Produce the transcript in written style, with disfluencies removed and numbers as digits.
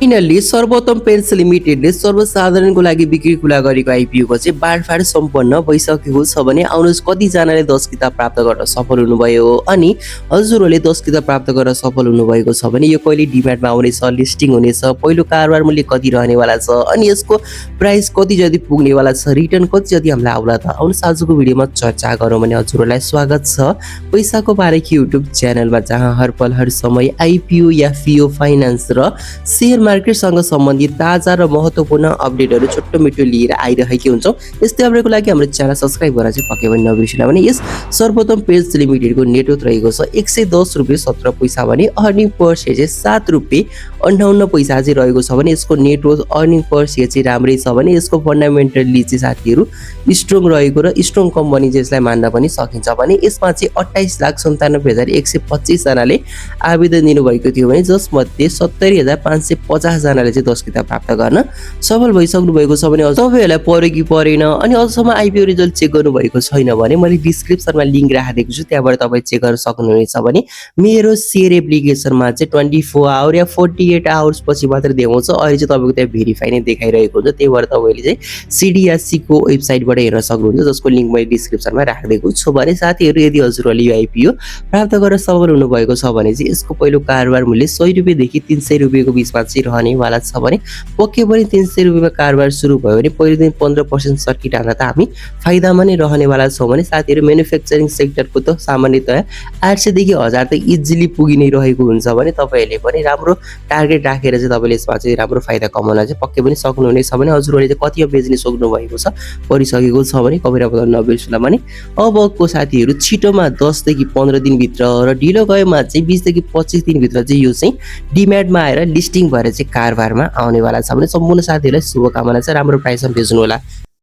Finally सर्वोत्तम paints लिमिटेडले सर्वसाधारणको लागि बिक्री खुला गरेको आइपिओको चाहिँ बाँडफाँड सम्पन्न भइसकेको छ भने आउनुहोस् कतिजनाले 10 किताब प्राप्त गर्न सफल हुनुभयो अनि हजुरहरूले 10 किताब प्राप्त गर्न सफल हुनुभएको छ भने यो कहिले डिम्याटमा आउनेछ, लिस्टिङ हुनेछ, पहिलो कारोबार मूल्य कति रहनेवाला छ अनि यसको प्राइस कति जति पुग्नेवाला छ, रिटर्न कति जति हामीलाई आउला त आउनुहोस् आजको भिडियोमा चर्चा गरौँ भने हजुरहरूलाई स्वागत छ पैसाको बारेकी युट्युब च्यानलमा, जहाँ हर पल हर समय आइपिओ या फिओ फाइनान्स र सेयर मार्केटसँग सम्बन्धित ताजा र महत्त्वपूर्ण अपडेटहरू छोटो मिठो लिएर आइरहेकै हुन्छौँ। यस्तै अपडेटको लागि हाम्रो च्यानल सब्सक्राइब गर्न चाहिँ पक्कै पनि नबिर्सिनु भने यस सर्वोत्तम पेन्ट्स लिमिटेडको नेटवर्थ रहेको छ 110 रुपियाँ 17 पैसा भने अर्निङ पर सेयर चाहिँ 7 रुपियाँ 58 पैसा चाहिँ रहेको छ भने यसको नेटवर्थ अर्निङ पर सेयर चाहिँ राम्रै छ भने यसको फन्डामेन्टली चाहिँ साथीहरू स्ट्रङ रहेको र स्ट्रङ कम्पनी चाहिँ यसलाई मान्न पनि सकिन्छ भने यसमा चाहिँ 28,97,125 जनाले आवेदन दिनुभएको थियो भने जसमध्ये 70,550 जनाले चाहिँ 10 किताब प्राप्त गर्न सफल भइसक्नु भएको छ भने तपाईँहरूलाई पर्यो कि परेन अनि अझसम्म आइपिओ रिजल्ट चेक गर्नुभएको छैन भने मैले डिस्क्रिप्सनमा लिङ्क राखिदिएको छु, त्यहाँबाट तपाईँ चेक गर्न सक्नुहुनेछ भने मेरो सेयर एप्लिकेसनमा चाहिँ 24 आवर या 48 आवर्स पछि मात्र देखाउँछ। अहिले चाहिँ तपाईँको त्यहाँ भेरिफाई नै देखाइरहेको हुन्छ, त्यही भएर तपाईँले चाहिँ सिडिएससीको वेबसाइटबाट हेर्न सक्नुहुन्छ, जसको लिङ्क मैले डिस्क्रिप्सनमा राखिदिएको छु। भने साथीहरू यदि हजुरहरूले यो आइपिओ प्राप्त गर्न सफल हुनुभएको छ भने चाहिँ यसको पहिलो कारोबार मूल्य 100 रुपियाँदेखि 300 रुपियाँको बिचमा चाहिँ रहनेवाला छ भने पक्कै पनि 300 रुपियाँमा कारोबार सुरु भयो भने पहिलो दिन 15% सर्किट हाल्दा त हामी फाइदामा नै रहनेवाला छौँ भने साथीहरू म्यानुफ्याक्चरिङ सेक्टरको त सामान्यतया 800 देखि 1000 त इजिली पुगि नै रहेको हुन्छ भने तपाईँहरूले पनि राम्रो टार्गेट राखेर चाहिँ तपाईँले यसमा चाहिँ राम्रो फाइदा कमाउन चाहिँ पक्कै पनि सक्नुहुनेछ भने हजुरहरूले चाहिँ कतिमा बेच्ने सक्नु भएको छ परिसकेको छ भने कमेन्टमा बताउन नबिर्सनु भने अबको साथीहरू छिटोमा 10 देखि 15 दिनभित्र र ढिलो गएमा चाहिँ 20 देखि 25 दिनभित्र चाहिँ यो चाहिँ डिम्याटमा आएर लिस्टिङ भएर चाहिँ कारोबारमा आउनेवाला छ भने सम्पूर्ण साथीहरूलाई शुभकामना छ, राम्रो प्राइसमा बेच्नु होला।